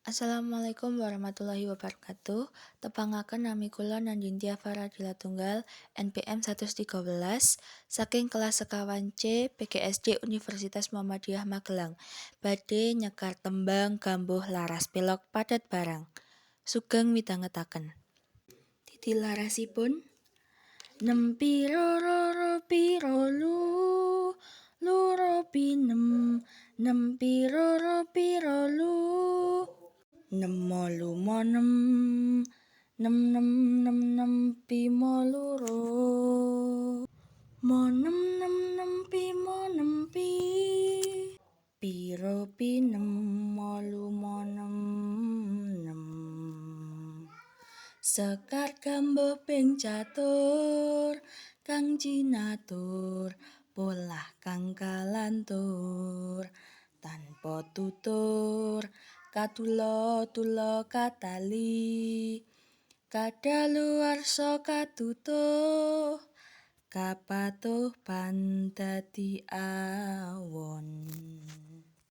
Assalamualaikum warahmatullahi wabarakatuh. Tepangaken nami kula Nandintia Faradila Tunggal NPM 113 saking kelas sekawan C PGSD Universitas Muhammadiyah Magelang. Badhe nyekar tembang gambuh laras pelog padat barang. Sugeng midhangetaken. Titi larasipun nem pi ro ro ro pi ro lu lu ro pi nem nem pi ro ro pi ro lu nem mo lu mo nem nem nem nem nem pi mo lu ro mo nem nem nem pi mo nem pi pi ro pi nem mo lu mo nem nem. Sekar gambuh ping catur kang cinatur polah kang kalantur tanpa tutur katula-tula katali kadaluwarsa katutuh kapatuh pan dadi awon.